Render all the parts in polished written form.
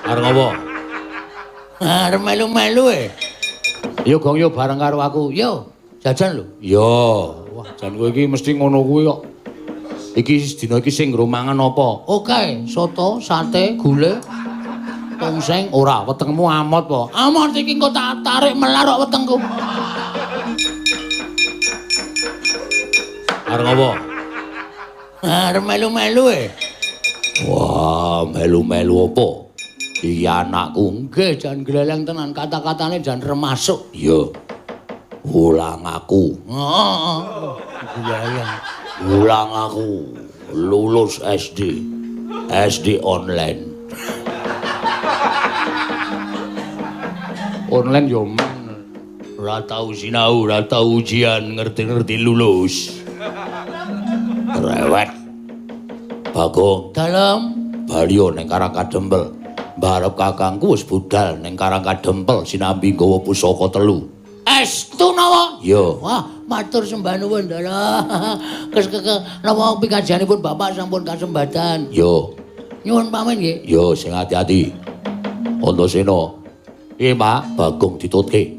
Arep apa? Arep melu-melu e. Yo gong yo bareng karo aku. Yo, jajan lho. Yo. Wah, jan kowe iki mesti ngono kuwi kok. Iki dina iki sing nggo mangan apa? Oke, soto, sate, gule, tongseng. Ora, wetengmu amot po. Amot iki engko tak tarik melar kok wetengku. Arep apa? Arep melu-melu e. Wah, melu-melu apa? Iki anakku. Nggih, jan gleleng tenan, kata-katane jan remasuk. Iya. Ulang aku. Heeh. Gleleng. Ulang aku lulus SD. SD online. Online yo men. Ora tau sinau, ora tau ujian, ngerti-ngerti lulus. Rewet. Bagong dalem balio ning Karang Kadempel. Mbarep kakangku wis budal ning Karang Kadempel sinambi nggawa pusaka telu. Estu napa? Iya. Wah, matur sembah nuwun, Ndara. Kes napa pikajianipun Bapak sampun kasembatan? Iya. Nyuwun pamit nggih. Iya, sing ati-ati. Antasena. Piye, Pak? Bagong ditutke.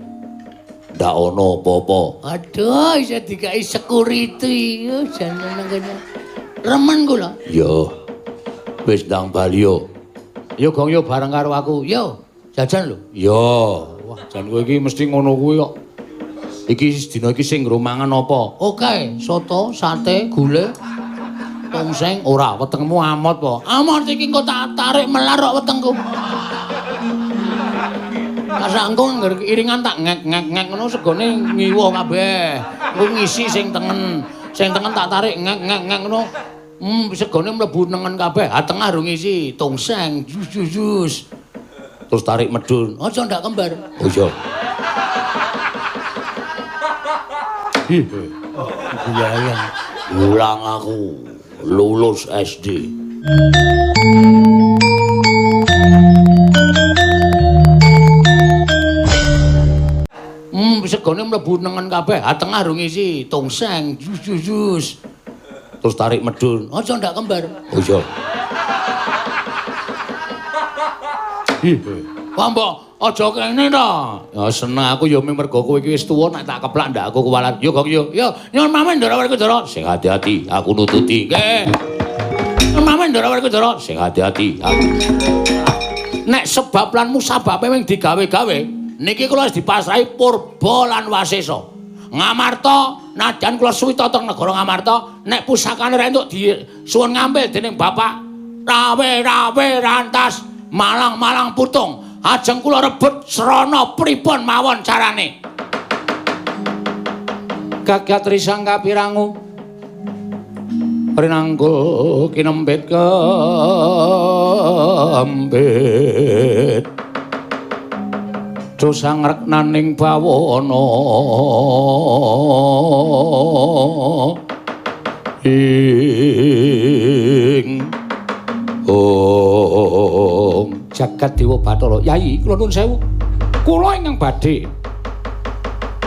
Ndak ana apa-apa. Aduh, isih dikai security. Jan nang kene. Remen kula. Iya. Wis ndang balio. Yo gong yo bareng karo aku. Yo, jajan lho. Iya. Wah, jan kowe iki mesti ngono kuwi kok. Iki dina iki sing nggo mangan apa? Oke, soto, sate, gule, tongseng. Ora, wetengmu amot po. Amot iki engko tak tarik melar kok wetengku. Kasangku ngger iringan tak ngek-ngek-ngek ngono segone ngiwo kabeh. Engko ngisi sing tengen. Sing tengen tak tarik ngek-ngek-ngek ngono. Segone mlebu nengen kabeh. Ha tengah rung ngisi tongseng, jus jus jus. Terus tarik medun. Aja ndak kembar. Oh iya. Iya. Ulang aku lulus SD. Segone mlebu nengen kabeh. Ha tengah rung ngisi tongseng, jus jus jus. Terus tarik medun. Aja ndak kembar. Oh iya. Wah, mbok aja kene to. Ya seneng aku ya mergo kowe iki wis tuwa nek tak keplak ndak aku kuwalat. Yo gong yo. Yo nyuwun pamit Ndara Werkudara. Sing ati-ati aku nututi. Nggih. Nyuwun pamit Ndara Werkudara. Sing ati-ati aku. Nek sebab lan musababe mung digawe-gawe, niki kula wis dipasrahi Purba lan Wasesa. Ngamarta nadyan kula suwita teng negara Ngamarta, nek pusakane ra entuk disuwun ngambil dening Bapak Rawe-rawe rantas malang-malang putung. Ajeng kula rebut srana pripun mawon carane. Gagat risang kapirangu rinanggul kinempit kempit dosang reknaning bawana ing om jagat Dewa Bathara. Yai, kula nuwun sewu. Kula ingkang badhe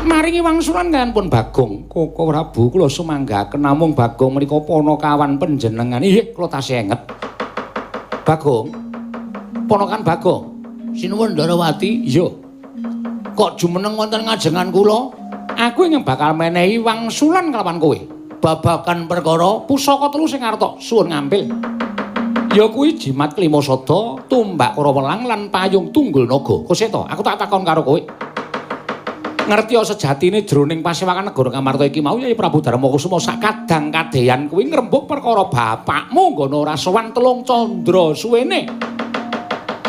maringi wangsulan kaliyan pun Bagong. Koko Prabu kula sumanggaken namung Bagong menika ponokawan panjenengan. Inggih, kula tasih enget. Bagong. Ponokan Bagong. Sinuwun Ndarawati. Iya. Kok jumeneng wonten ngajengan kula? Aku ingkang bakal menehi wangsulan kelawan kowe. Babagan perkara pusaka telu sing arta suwun ngambil. Ya kuwi jimat klima sada, tumbak karawelang lan payung tunggul naga. Kuseta, aku tak takon karo kowe. Ngerti sejatine jroning pasewakan negara Ngamarta iki mau Yai Prabu Darmakusuma sakadang kadeyan kuwi ngrembug perkara bapakmu nggono ora sowan telung candra suwene.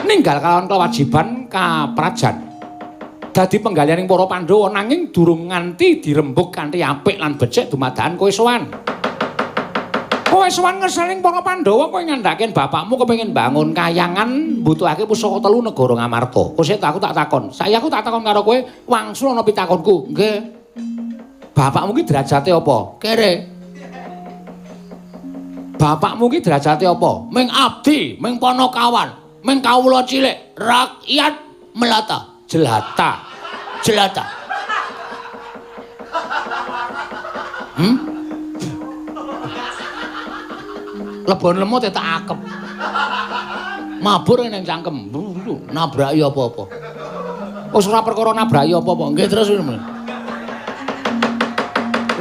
Ninggal kalawan kewajiban kaprajan. Dadi penggalihaning para Pandhawa nanging durung nganti dirembug kanthi apik lan becik dumadakan kowe sowan. Kowe sowan ngesaning para Pandhawa kowe ngandhake bapakmu kepengin bangun kayangan mbutuhake pusaka telu negara Ngamarta. Kuseta aku tak takon. Saiki aku tak takon karo kowe wangsul ana pitakonku. Nggih. Bapakmu ki derajate apa? Kere. Bapakmu ki derajate apa? Ming abdi, ming panakawan, ming kawula cilik, rakyat melata, jelata. Jelata. Lebon lemut tak akep. Mabur ning cangkem, nabraki apa-apa. Wis ora perkara nabraki apa-apa. Nggih terus ngono.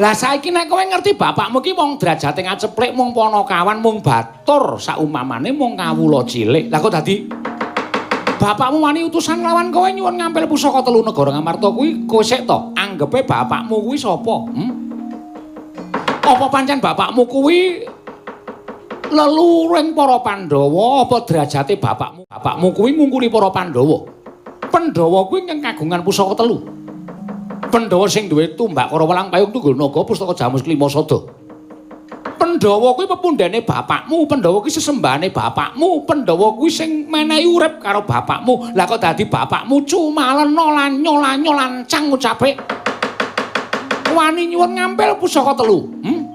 Lah saiki nek kowe ngerti bapakmu ki wong derajate ngaceplik, mung panakawan, mung batur, saumpamane mung kawula cilik. Lah kok dadi bapakmu wani utusan nglawan kowe nyuwun ngampil pusaka telu negara Ngamarta kuwi kowe sik to? Anggepe bapakmu kuwi sapa? Hmm? Apa pancen bapakmu kuwi leluhuring para Pandhawa? Apa derajate bapakmu? Bapakmu kuwi ngungkuli para Pandhawa. Pandhawa kuwi ingkang kagungan pusaka telu. Pandhawa sing duwe tumbak Karawelang Payung Tunggul Naga Pustaka Jamus Klima Sada. Pandhawa kuwi pepundhene bapakmu, Pandhawa kuwi sesembahane bapakmu, Pandhawa kuwi sing menehi urip karo bapakmu. Lah kok dadi bapakmu cumalena lanyo-lanyo lancang ucape. Wani nyuwun ngampil pusaka telu. Hmm?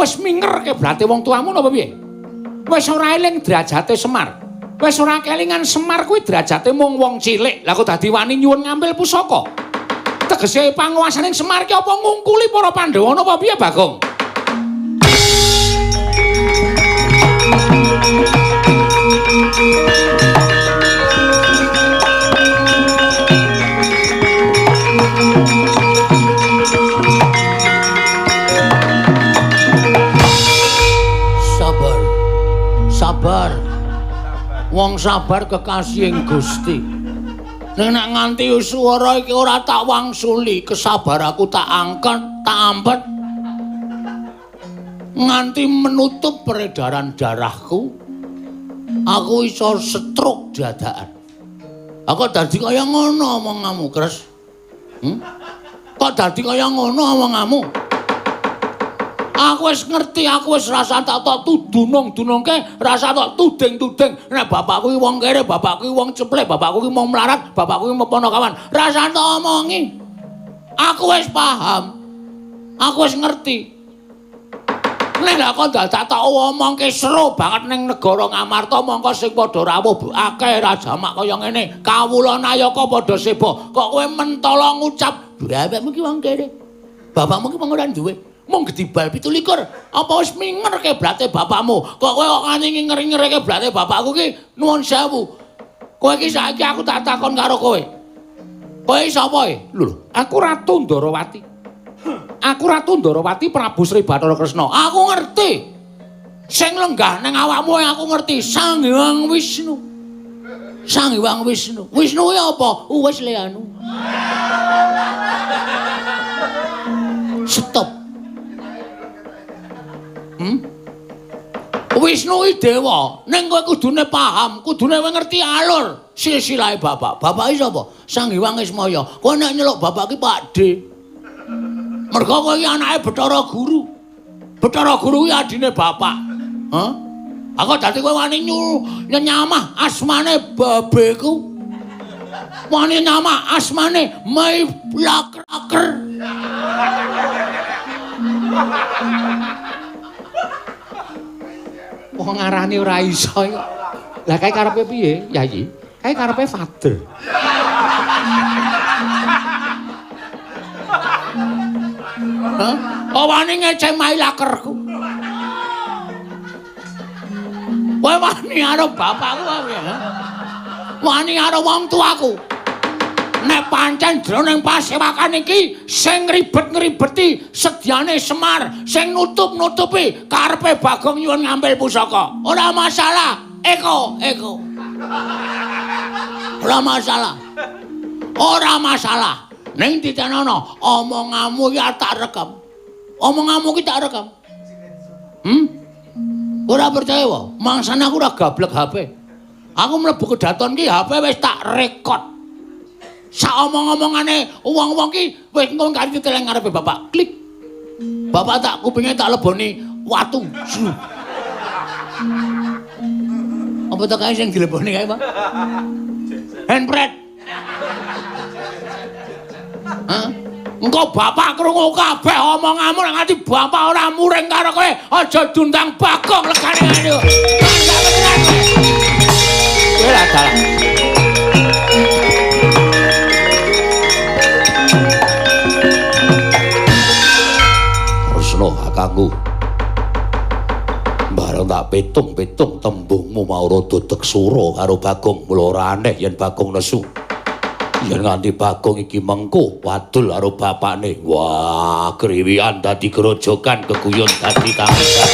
Wis minger keblate wong tuamu napa piye? Wis ora eling derajate Semar. Wis ora kelingan Semar kuwi derajate mung wong cilik. Lah kok dadi wani nyuwun ngampil pusaka? Tegese panguwasaning Semar ki apa ngungkuli para Pandhawa napa piye, Bagong? Sabar. Sabar. Wong sabar kekasihing Gusti. Ning nek nganti swara iki ora tak wangsuli, kesabaraku tak angkat, tak ampet. Nganti menutup peredaran darahku, aku iso stroke dadakan. Aku dadi kaya ngono omonganmu, Kres. Hmm? Kok dadi kaya ngono omonganmu? Aku wis ngerti, aku wis rasa tak tok tudunung-dunungke, rasa tok tuding-tuding. Nek bapakku iki wong kere, bapakku iki wong ceplek, bapakku iki wong melarat, bapakku iki ponokawan. Rasa tok omongi. Aku wis paham. Aku wis ngerti. Nek lha kok dadak tak omongke seru banget ning negara Ngamarta, mongko sing padha rawuh akeh rajamak kaya ngene. Kawula nayaka padha seba. Kok kowe mentala ngucap, bapakmu iki wong kere. Bapakmu iki wong ora duwe. Mung gedibal 27. Apa wis minger keblate bapakmu? Kok kowe kok nganti nginger-ngingere keblate bapakku ki nuwun sewu. Kowe iki saiki aku tak takon karo kowe. Kowe sapa e? Lho, aku Ratu Ndarawati. Aku Ratu Ndarawati Prabu Sri Bathara Kresna. Aku ngerti. Sing lenggah ning awakmu aku ngerti. Sang Hyang Wisnu. Sang Hyang Wisnu. Wisnu kuwi apa? Wis le anu. Stop. Hmm? Wisnu iki dewa, ning kowe kudune paham, kudune kowe ngerti alur silsilahe bapak. Bapak iki sapa? Sang Hyang Ismaya. Kowe nek nyeluk bapak iki Pak D. Mergo kowe iki anake Bathara Guru. Bathara Guru kuwi adine bapak. Hah? Aku dadi kowe wani nyamah asmane babeku. Wani nyamah asmane Mai Lakraker. Wong ngarani ora iso kok. Lah kae karepe piye, Yayi? Kae karepe father. Hah? Oh wani ngeceh Mai Lakerku. Kowe wani karo bapakku apa ya? Wani karo wong tuaku. Nek pancen jroning pasewakan iki sing ribet-ngribeti sedyane Semar, sing nutup-nutupi karepe Bagong nyuwun ngambil pusaka. Ora masalah, Eko, Eko. Ora masalah. Ora masalah. Ning titenono, omonganmu iki tak rekam. Omonganmu iki tak rekam. Hmm? Ora percaya wae, mangsane aku ora gablek HP. Aku mlebu kedaton ki HP wis tak rekod. Sak omong-omongane wong-wong ki wis engko kari diteleng ngarepe bapak. Klik. Bapak tak kupinge tak leboni watu. Apa to kae sing dileboni kae, Pak? Handbrake. Hah? Engko bapak krungu kabeh omonganmu nek nganti bapak ora muring karo kowe, aja diundang Bagong legane ngene. Kowe lah dalah. Kresna kakangku. Bareng tak Tak petung-petung tembungmu mau rada deksura karo Bagong, mula ora aneh yen Bagong nesu. Yen nganti Bagong iki mengko wadul karo bapakne. Wah, kriwikan dadi grojogan, keguyon dadi tangisan.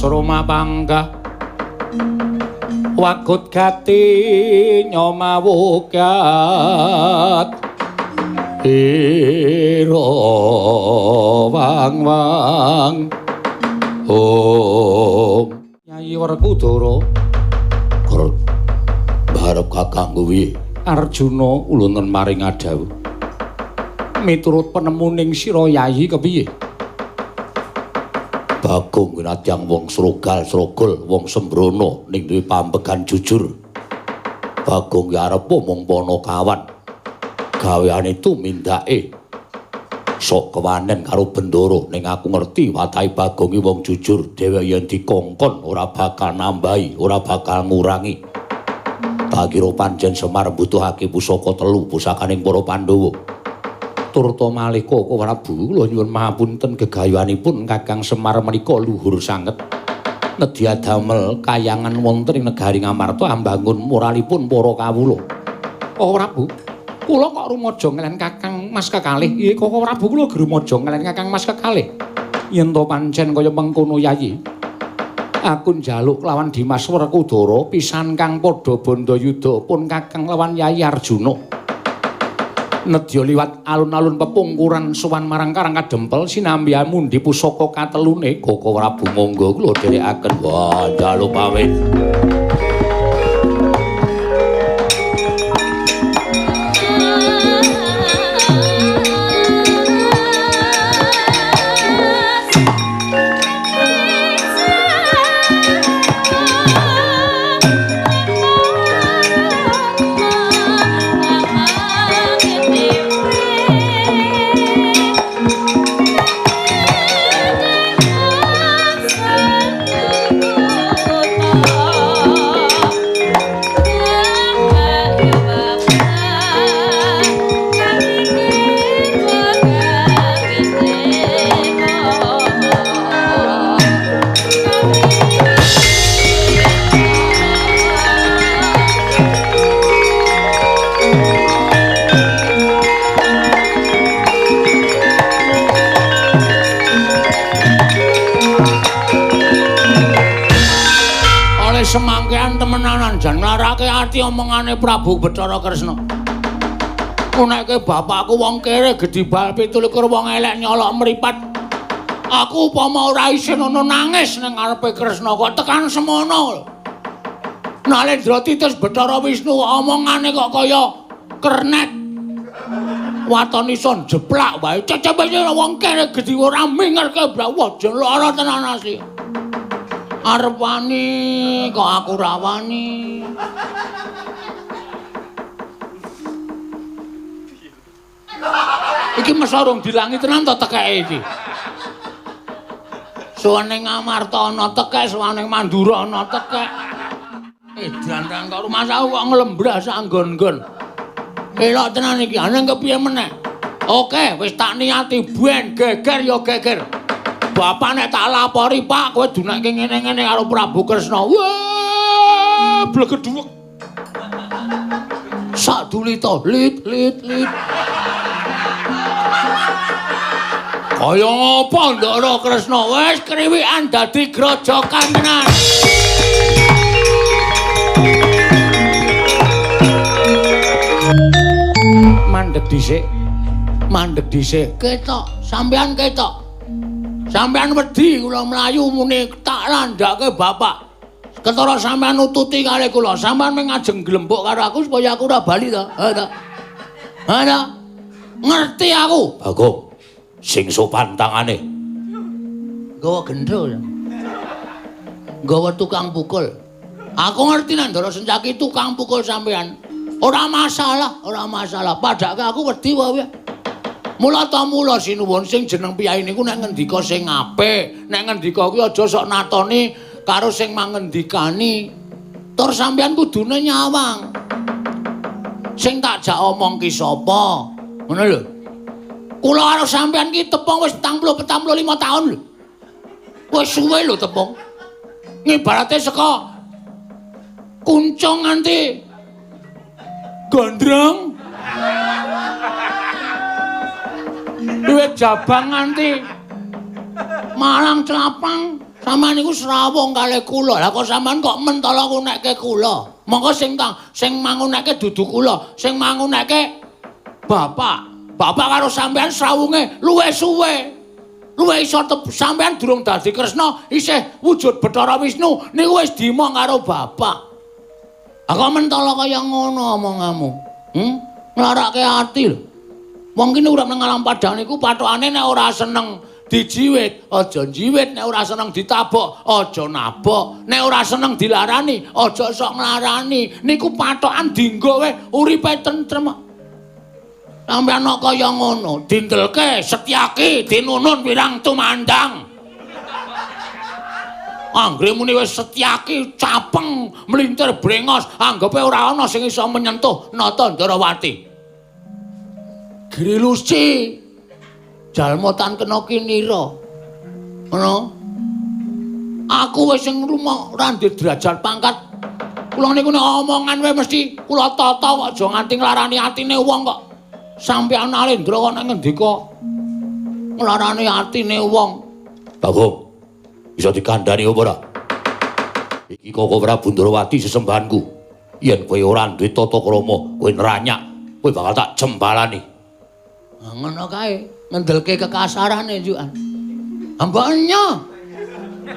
Roma panggah wagut gati nyomawugat ira wang wang om. Nyai Werkudara barep kakang kuwi Arjuna ulunen maring adhawuh miturut penemuning sira Yayi kepiye? Bagong nadyan wong srogal-srogol, wong sembrono ning duwe pambegan jujur. Bagong ki arep mung panakawan. Gaweane tumindake sok kewanen karo Bendoro, ning aku ngerti watahe Bagong ki wong jujur, dheweke yen dikongkon ora bakal nambahi, ora bakal ngurangi. Tak kira pancen Semar mbutuhake pusaka telu, pusakaning para Pandhawa. Turta malih Koko Prabu, kula nyuwun mahapunten gegayuhanipun Kakang Semar menika luhur sanget. Nedya damel kayangan wonten ing negari Ngamarta ambangun moralipun para kawula. Oh Prabu, kula kok rumaja ngelen Kakang Mas kekalih. Nggih Koko Prabu, kula rumaja ngelen Kakang Mas kekalih. Yen to pancen kaya mengkono Yayi, aku njaluk lawan Dimas Werkudara pisan kang padha bandayuda pun Kakang lawan Yayi Arjuna. Nedya liwat alun-alun pepungkuran sowan marang Karang Kadempel sinambi amundi pusaka katelune. Koko Prabu monggo kula dherekaken. Wah, njaluk pamit. Semangkean temenanan jan nglarake ati omongane Prabu Bathara Kresna. Unekke bapakku wong kere gedhi bal 27 wong elek nyolok mripat. Aku upama ora isin ana nangis ning ngarepe Kresna kok tekan semono. Nalendra titus Bathara Wisnu omongane kok kaya kernet. Waton iso jeplak wae. Cecepe wong kere gedhi ora mingerke wah jan lara tenan asli. Arep wani kok aku ra wani. Iki mesa rung dilangi tenan to tekeke iki. Suwane Ngamarta ana tekek, suwane Mandura ana tekek. Edan tenan kok rumangsaku kok nglembrah sak nggon-nggon. Elok tenan iki, aneng kepiye meneh? Oke, wis tak niati ben geger ya geger. Bapak nek tak lapori, Pak, kowe dunekke ngene-ngene karo Prabu Kresna. Wah, blegedhuwek. Sak dulita, lit lit lit. Kaya ngapa Ndara Kresna wis kriwikan dadi grojokan tenan. Mandeg dhisik. Mandeg dhisik. Ketok, sampean ketok. Sampean wedi kula mlayu muni tak landhake bapak. Ketara sampean nututi kali kula. Sampean mung ngajeng glembuk karo aku supaya aku ora bali to. Ha ta. Ha ta. Ngerti aku. Bagong. Sing sopan tangane. Nggawa gendro. Nggawa tukang pukul. Aku ngerti nek Ndara Sencaki tukang pukul sampean. Ora masalah, ora masalah. Padake aku wedi wae. Mula ta mula sinuwun sing jeneng piyai niku nek ngendika sing apik, nek ngendika kuwi aja sok natoni karo sing mangendikani. Tur sampean kudune nyawang. Sing tak jak omong ki sapa? Ngono lho. Kula karo sampean ki tepung wis 45 taun lho. Wis suwe lho tepung. Ngibarate saka kuncung nganti gondrong. Duwe jabang nganti Malang Clapang. Sampeyan niku srawung kalih kula. Lah kok sampean kok mentala ngunekke kula? Monggo sing manguneke dudu kula, sing manguneke bapak. Bapak karo sampean srawunge luwih suwe. Luwih iso sampean durung dadi Kresna, isih wujud Bathara Wisnu niku wis dimong karo bapak. Lah kok mentala kaya ngono omonganmu? Nglarake ati lho. Wong kene urip nang alam padang niku pathokane nek ora seneng dijiwit, aja njiwit, nek ora seneng ditabok, aja nabok, nek ora seneng dilarani, aja sok nglarani. Niku pathokan dinggo wae uripe tentrem. Sampeyan kok kaya ngono, dindelke Setyaki dinunun wirang tumandang. Anggere muni wis Setyaki capeng mlintir brengos, anggepe ora ana sing iso menyentuh Nata Ndarawati. Grilusi jalma tan kena kinira. Ngono. Aku wis sing rumah ora ndek derajat pangkat. Kula niku nek omongan wae mesti kula tata kok aja nganti nglarani atine wong kok. Sampeyan Alendra kok nek ngendika nglarani atine wong. Bagong. Bisa dikandhani apa ora? Iki Koko Prabu Ndrawati sesembahanku. Yen kowe ora duwe tata krama, kowe neranyak, kowe bakal tak jembalani. Ngono kae, ngendelke kekasarane njukan. Ambeknya.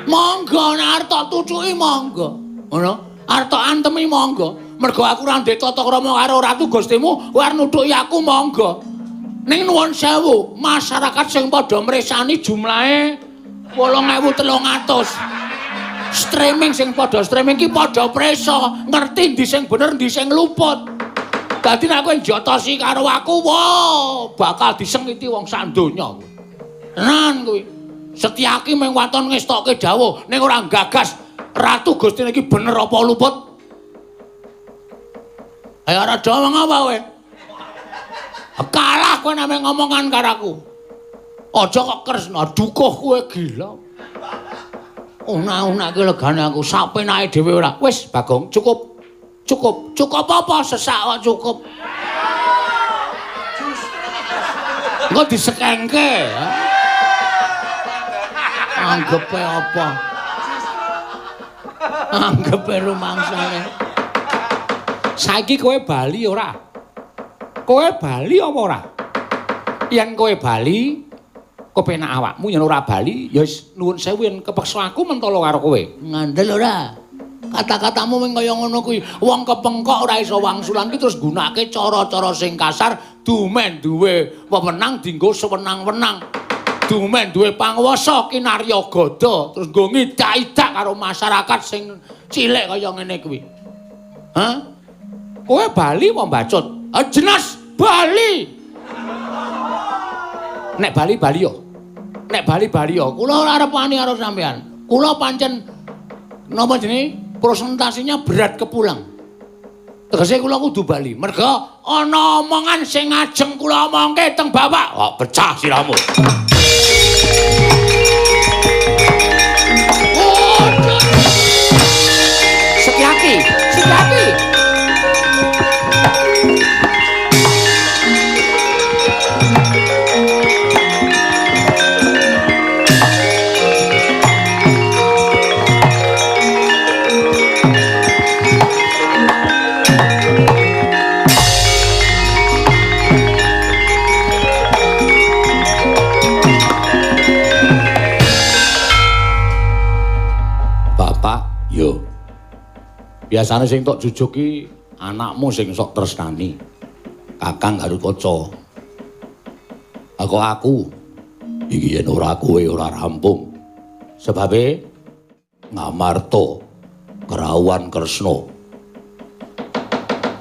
Monggo nek arep tak tucuki monggo. Ngono, arep tak antemi monggo. Mergo aku ora ndek tata krama karo Ratu Gustimu, kowe arep nuthuki aku monggo. Ning nuwun sewu, masyarakat sing padha mresani jumlahe 8300. Streaming sing padha streaming ki padha presa, ngerti ndi sing bener ndi sing luput. Dadi nek kowe njotosi karo aku, wah, bakal disengiti wong sak donya. Tenan kuwi. Setyaki mung waton ngestokke dawuh ning ora gagas Ratu Gustine iki bener apa luput. Ayo ora ngomong apa kowe? Kalah kowe nek ngomongan karo aku. Aja kok Kresna dukuh kowe gila. Una-unake legane aku sapenake dhewe ora. Wis Bagong, cukup. Cukup, cukup apa sesak kok cukup. Engko disekengke. Anggepe apa? Anggepe rumangsane. Saiki kowe bali ora? Kowe bali apa ora? Yen kowe bali, kepenak awakmu, yen ora bali, ya wis nuwun sewu yen kepeksa aku mentala karo kowe. Ngandel ora? Kata-katamu mung kaya ngono kuwi. Wong kepengkok ora iso wangsulan ki terus nggunakake cara-cara sing kasar, dumen duwe wewenang dienggo sewenang-wenang. Dumen duwe panguwasa kinarya gada, terus nggo ngidak-idak karo masyarakat sing cilik kaya ngene kuwi. Hah? Kowe bali apa mbacut? Ah jelas bali. Nek bali bali yo. Nek bali bali yo. Kula ora arep wani karo sampean. Kula pancen napa jenenge? Presentasinya berat kepulang. Tegese kula kudu bali. Merga ana omongan sing ngajeng kula omongke teng bapak. Kok pecah sirahmu. Setyaki, Setyaki. Biasane sing tok jujuk ki anakmu sing sok tresnani. Kakang Garukaca. Kok aku iki yen ora kowe ora rampung. Sebabe Ngamarta kerawuhan Kresna.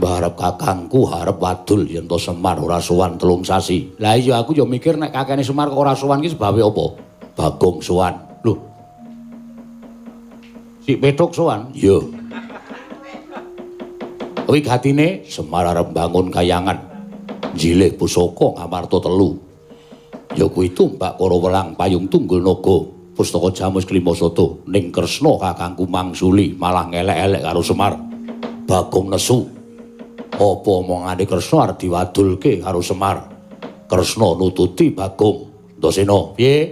Mbarep kakangku harep wadul yen to Semar ora sowan 3 sasi. Lah iya aku ya mikir nek kakene Semar kok ora sowan ki sebabe apa? Bagong sowan. Lho. Si Petuk sowan? Iya. Wigatine Semar arep mbangun kayangan. Njilih pusaka Ngamarta 3. Ya kuwi tumbak Kara Welang Payung Tunggul Naga, Pustaka Jamus Klima Sada ning Kresna kakangku mangsuli malah ngelek-elek karo Semar. Bagong nesu. Apa omongane Kresna arep diwadulke karo Semar. Kresna nututi Bagong. Antasena, piye?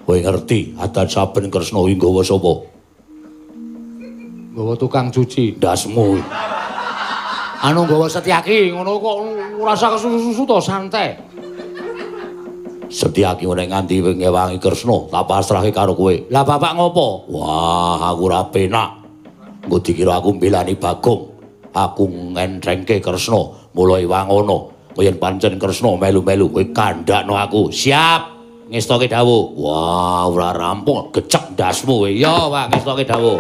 Kowe ngerti adat saben Kresna kuwi nggawa sapa? Nggawa tukang cuci ndasmu. Anu nggawa Setyaki ngono kok ora usah kesusu-susu to, santai. Setyaki ora nganti ngewangi Kresna, tak pasrahke karo kowe. Lah bapak ngopo? Wah, aku ora penak. Engko dikira aku mbelani Bagong. Aku ngentrengke Kresna, mulai wangono. Yen pancen Kresna melu-melu kowe kandhakno aku. Siap. Ngestoke dawuh. Wah, ora rampung, gecek ndasmu kowe. Ya, Pak, ngestoke dawuh.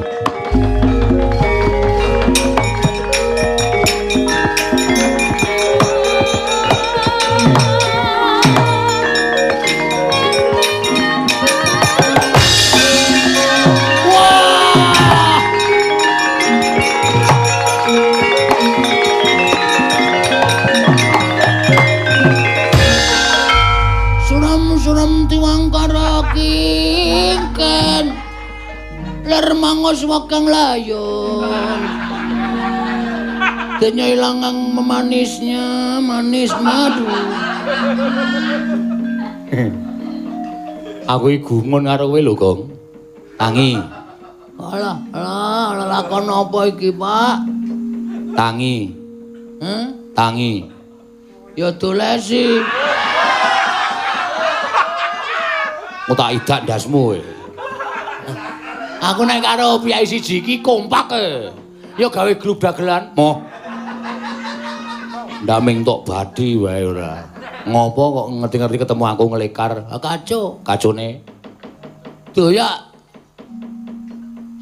Mangos wakang layon. Denya ilangang memanisnya manis madu. Aku iki gumun karo kowe lho, Gong. Tangi. Alah, alah, lakon apa iki, Pak? Tangi. Heh? Tangi. Ya dolesi. Mau tak idak ndasmu kowe. Aku nek karo piyai siji iki kompak e. Ya gawe grup dagelan. Moh. Ndaming tok bathi wae ora. Ngopo kok ngerti-ngerti ketemu aku ngelekar. Kaco. Kacone. Doyak.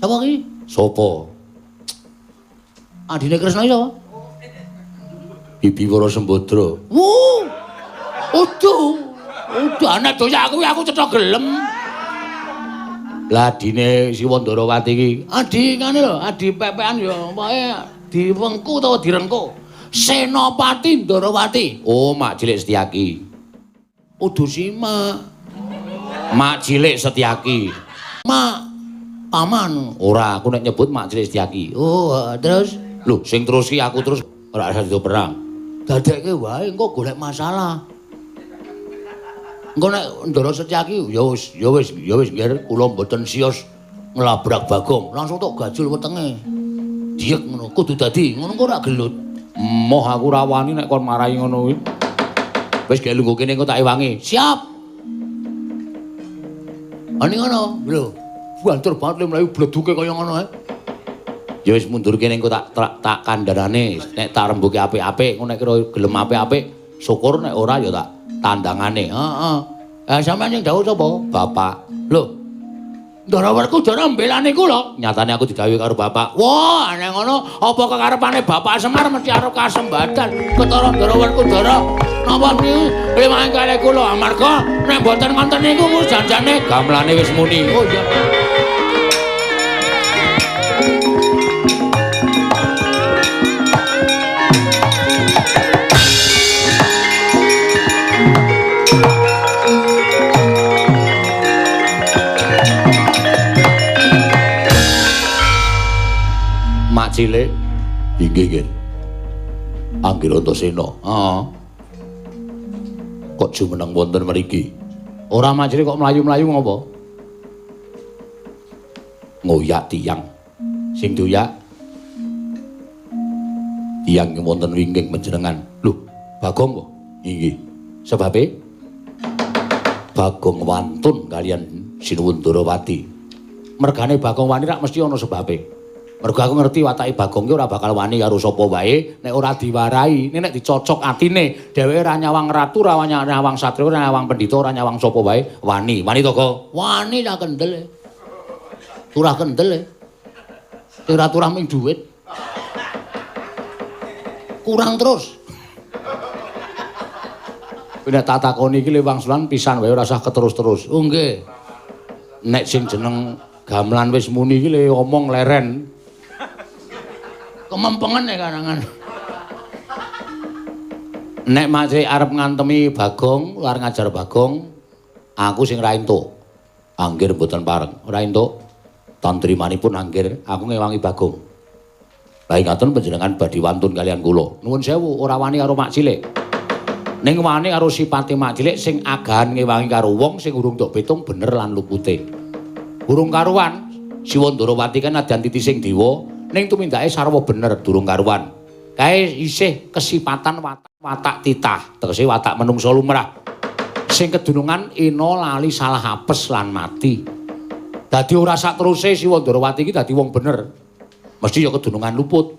Sapa ki? Sopo? Adine Kresna iki sapa? Bibi Wara Sembadra. Wuh. Udu. Udu anak doyak aku aku cetha gelem. Lah adine si Wandarawati iki, adi ngene lho, adi pepekan ya pokoke diwengku utawa direngku. Senopati Ndarawati. Oh, Mak Cilik Setyaki. Udu si Mak. Mak Cilik Setyaki. Mak paman. Ora, aku nek nyebut Mak Cilik Setyaki. Oh, terus lho, sing terus ki aku terus ora usah dido perang. Dadekke wae engko golek masalah. Engko nek Ndara Setyaki ya wis ya wis ya wis nggih kula mboten sios nglabrak Bagong, langsung tok gajul wetenge. Diek ngono, kudu dadi ngono kok ora gelut. Moh aku ora wani nek kon marahi ngono kuwi. Wis gek lungguh kene engko tak ewangi. Siap. Ani ngono, lho. Banter banget le mlayu bleduke kaya ngono ae. Ya wis mundur kene engko tak tak kandhanane, nek tak rembuke apik-apik, engko nek kira gelem apik-apik, syukur nek ora ya tak tandangane. Heeh. Sampeyan sing dawuh sapa? Bapak. Lho. Ndara Werkudara mbelani kula. Nyatane aku didhawuhi karo bapak. Wah, aneh ngono, apa kekarepane Bapak Semar mesti arep kasembadan. Ketara Ndara Werkudara napa niku limang kalih kula amarga nek mboten ngonten niku janjane gamelane wis muni. Oh iya. Mak Cilik inggih nggih. Anggir Antasena. Heeh. Kok jumeneng wonten mriki? Ora Mak Cilik kok mlayu-mlayu ngopo? Ngoyak tiyang. Sing doyak tiyang wonten wingking panjenengan. Lho, Bagong kok? Inggih. Sebabe Bagong wantun kalian Sinuwun Ndarawati. Mergane Bagong wani rak mesti ana sebabe. Mergo aku ngerti watake Bagong ki ora bakal wani karo sapa wae nek ora diwarai, nek dicocok atine, dheweke ora nyawang ratu, ora nyawang satriya, ora nyawang pendhita, ora nyawang sapa wae, wani. Wani to, Gong? Wani ta kendel. Turah kendel. Ora turah ming dhuwit. Kurang terus. Nek tak takoni iki le wangsulan pisan wae ora usah keterus-terus. Oh nggih. Nek sing jeneng gamelan wis muni iki le omong leren. Kemempengen nek karangan. Nek masih arep ngantemi Bagong, arep ngajar Bagong, aku sing ra entuk. Anggir mboten pareng, ora entuk. Tantrimanipun anggir, aku ngewangi Bagong. Lah ingaten panjenengan badhe wantun kalian kula. Nuwun sewu, ora wani karo mak cilik. Ning wani karo sipate mak cilik sing agahan ngewangi karo wong sing urung tok pitung bener lan lupute. Urung karuan, Siwa Ndarawati kan nadyan titising dewa, ning tumindake sarwa bener durung karuan. Kae isih kesipatan watak titah, tegese watak menungsa lumrah. Sing kedunungan ina lali salah apes lan mati. Dadi ora sateruse Siwa Ndarawati iki dadi wong bener. Mesti ya kedunungan luput.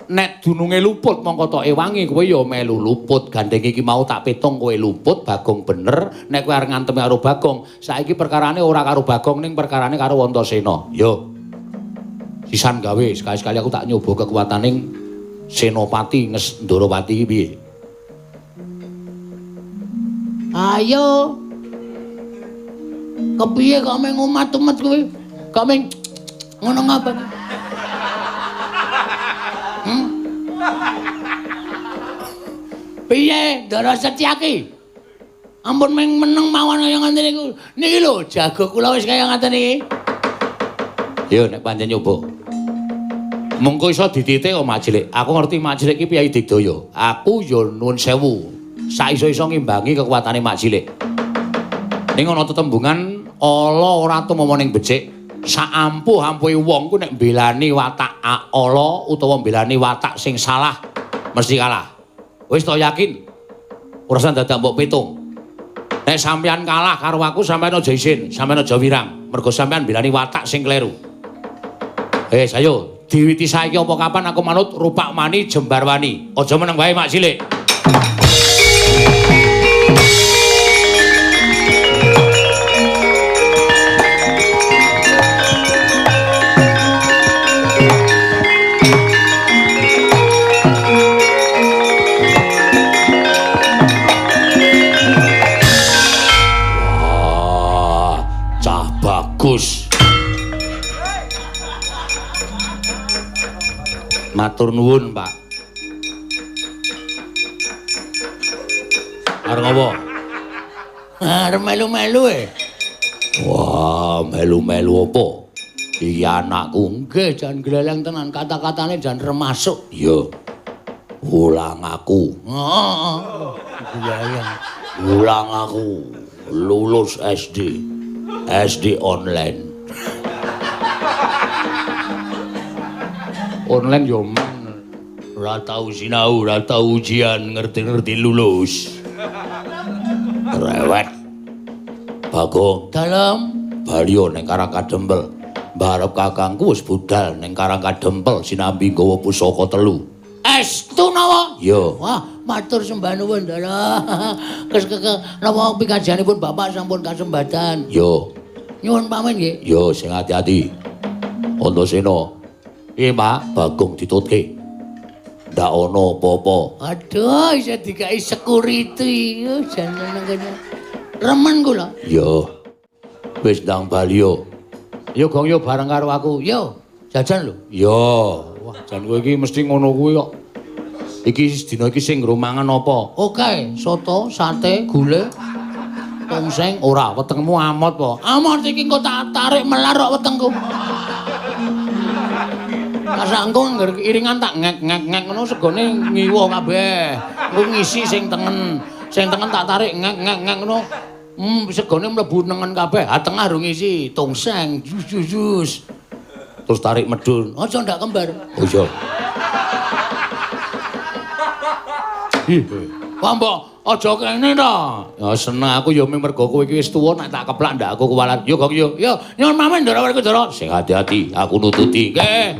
Nek dununge luput mongko tok ewangi kowe ya melu luput. Gandeng iki mau tak pitung kowe luput, Bagong bener. Nek kowe arep ngantemi karo Bagong, saiki perkarane ora karo Bagong ning perkarane karo Antasena. Yo. Sisan gawe sekali-sekali aku tak nyoba kekuataning Senopati Nges Ndarawati iki piye. Ayo. Kepiye kok meng umat-umat kowe? Kok meng ngono ngapa? Piye Ndara Setyaki? Ampun meng meneng mawon kaya ngoten niku. Niki lho jago kula wis kaya ngoten iki. Yo nek pancen nyoba. Mengko iso dititik kok Mak Cilik. Aku ngerti Mak Cilik iki piyayi digdaya. Aku yo nuwun sewu. Saiso-iso ngimbangi kekuatane Mak Cilik. Ning ana tetembungan ala ora tumama ning becik. Saampuh-ampuhe wong ku nek mbelani watak ala utawa mbelani watak sing salah mesti kalah. Wis to yakin? Ora usah dadak mbok pitung. Nek sampeyan kalah karo aku sampeyan aja isin, sampeyan aja wirang, mergo sampeyan mbelani watak sing kleru. Ayo diwiti saiki apa kapan aku manut rupak mani jembar wani. Aja meneng wae Mak Cilik. Wah, cah bagus. Matur nuwun, Pak. Arep ngopo? Arep melu-melu e. Wah, melu-melu apa? Iki anakku. Nggih, jan gleleng tenan, kata-katane jan remasuk. Iya. Ulang aku. Heeh. Gleleng. Ulang aku lulus SD. SD online. Online yo men. Ora tau sinau, ora tau ujian, ngerti-ngerti lulus. Rewet. Bagong dalem balio ning Karang Kadempel. Mbarep kakangku wis budal ning Karang Kadempel sinambi nggawa pusaka telu. Estu napa? Iya. Wah, matur sembah nuwun, Ndara. Kes napa pikajianipun Bapak sampun kasembatan. Yo. Nyuwun pamit nggih. Yo, sing ati-ati. Antasena. Piye, Pak? Bagong ditutke. Ndak ana apa-apa. Aduh, isih dikai security. Jan nang kene. Remen kula. Yo. Wis ndang bali yo. Yo gong yo bareng karo aku. Yo, jajan lho. Yo. Wah, jan kowe iki mesti ngono kuwi kok. Iki dina iki sing nggo mangan apa? Oke, soto, sate, gule, tongseng. Ora, wetengmu amot po. Amot iki engko tak tarik melar kok wetengku. Kasangku ngger iringan tak ngek-ngek-ngek ngono segone ngiwa kabeh. Engko ngisi sing tengen. Sing tengen tak tarik ngek-ngek-ngek ngono. Segone mlebu nengen kabeh. Ha tengah rung ngisi tongseng, jus jus jus. Terus tarik medun. Aja ndak kembar. Oh iya. Ih. Wah mbok aja kene to. Ya seneng aku ya mergo kowe iki wis tuwa nek tak keplak ndak aku kuwalat. Yo Gong yo. Yo nyuwun pamit Ndara Werkudara. Sing hati-hati aku nututi. Nggih.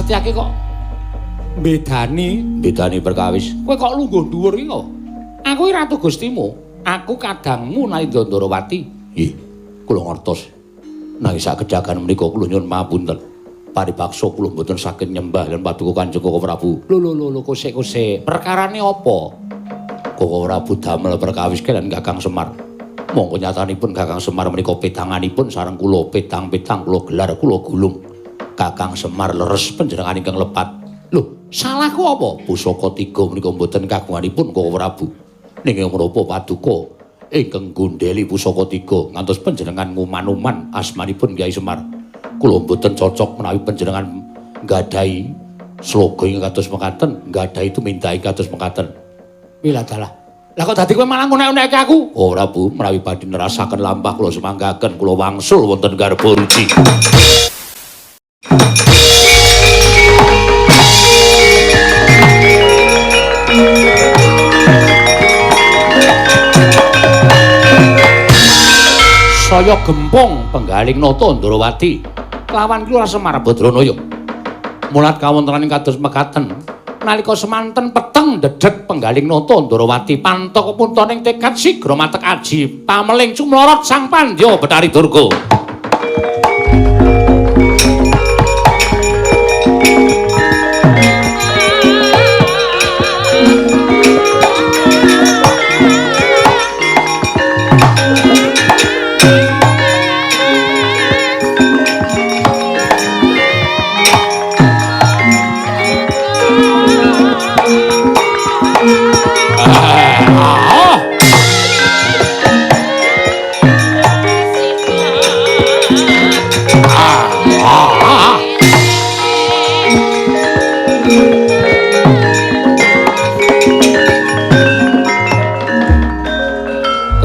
Setyaki kok mbedani, mbedani perkawis. Kowe kok lungguh dhuwur iki kok? Aku iki ratu Gustimu. Aku kadangmu Nalindra Ndarawati. Nggih, kula ngertos. Nanging sakedhakan menika kula nyuwun pamunten. Paripaksa kula mboten saged nyembah lan paduka Kanjeng Koko Prabu. Lho lho lho kosek-kosek. Perkarane apa? Koko Prabu damel perkawis kaliyan Kakang Semar. Mongko nyatanipun Kakang Semar menika petanganipun sareng kula, petang-petang kula gelar kula gulung. Kakang Semar leres panjenengan ingkang lepat. Lho, salahku apa? Pusaka tiga menika mboten kagunganipun Koko Prabu. Ning menapa paduka ingkang gondheli pusaka tiga ngantos panjenengan nguman-uman asmanipun Kyai Semar. Kula mboten cocok menawi panjenengan nggadahi sloga ingkang kados mekaten, nggadahi tumindake kados mekaten. Wiladalah. Lah kok dadi kowe malah ngunek-unekke aku? Ora, Bu, menawi badhe nerasaken lampah kula semanggaken kula wangsul wonten garba ruci. Saya gempong penggaling nata Ndarawati lawan Ki Semar Badranaya. Mulat kawontenan kados mekaten. Nalika semanten peteng dedeg penggaling nata Ndarawati pantaka puntaning tekad sigra matek aji pameling cumlorot sang Pandya Bathari Durga.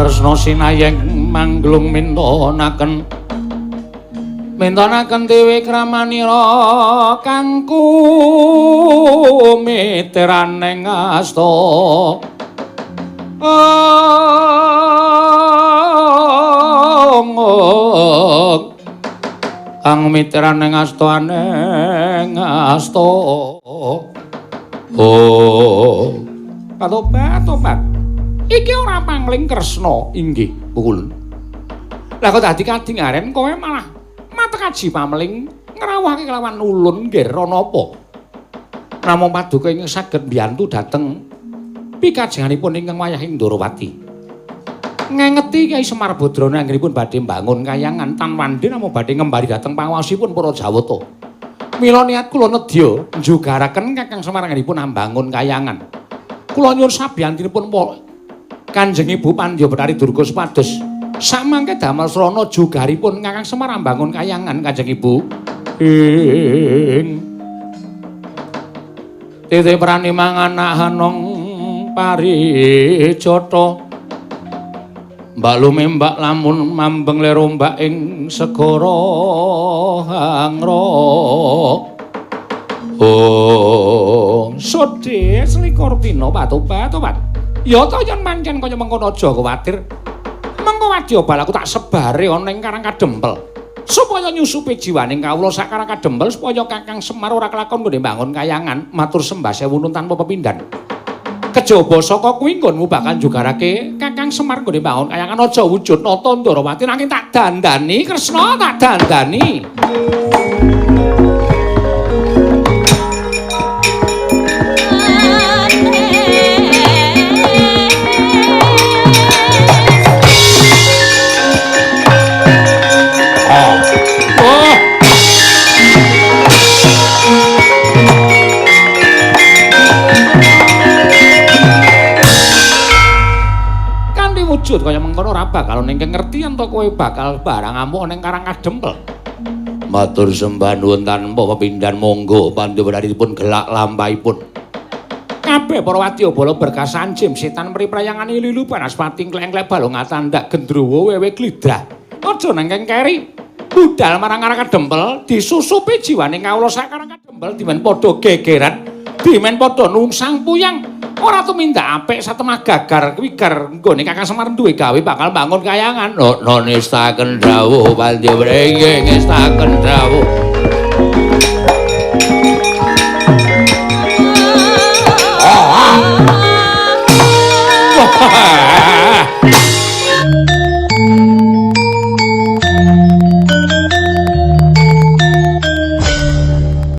Kresna sinayeng mangglung mintonaken mintonaken dewi kramanira kangku miteraning asta kang miteraning asta aneng asta. Oh, patobat-tobat. Iki ora pangling Kresna inggih pukulun. Lah kok dadi kadingaren kowe malah matek aji pameling ngrawuhake kelawan ulun nggih rana apa? Namung paduka ingkang saged mbiyantu dhateng pikajenganipun ingkang wayahing Ndarawati. Ngengeti Kyai Semar Badrana anggenipun badhe mbangun kayangan tan wandhe namung badhe ngembari dhateng panguwasipun para Jawata. Mila niat kula nedya njugaraken Kakang Semar anggenipun ambangun kayangan. Kula nyuwun sabiyantinipun Kanjeng Ibu Pandya Bathari Durga supados samangke damel srana jugaripun Kakang Semar ambangun kayangan Kanjeng Ibu. Ing titi prani mangan hanong parijata mbak lumembak lamun mambeng lerombak ing segara hangra. Oh, sodhe selikur dina patobat-tobat. Ya ta yen pancen kaya mengkono aja kuwatir. Mengko wadya balaku tak sebare ana ing Karang Kadempel. Supaya nyusupi jiwaning kawula sak Karang Kadempel supaya Kakang Semar ora kelakon nggone mbangun kayangan matur sembah sewu tanpa pepindhan. Kejaba saka kuwi nggonmu bakal njugarake Kakang Semar nggone mbangun kayangan aja wujud nata Ndarawati nanging tak dandani Kresna tak dandani. Wujud kaya mengkono ora bakal ning ngerti yen to kowe bakal barang amuk ning Karang Kadempel. Matur sembah nuwun tanpa pepindhan monggo pandhawanipun gelak lampahipun. Kabeh para wadyabala berkasan jim setan mriprayangane lilu banaspati kleng-kleng balung atandak gendruwo wewe glidah. Aja nang keri. Budal marang Karang Kadempel disusupi jiwane kawula sak Karang Kadempel dimen padha gegeran, dimen padha nungsang puyang. Ora tumindak apik satemah gagar wigar nggone Kakang Semar duwe gawe bakal bangun kayangan. No nestaken dawuh pandya wringing ngestaken dawuh.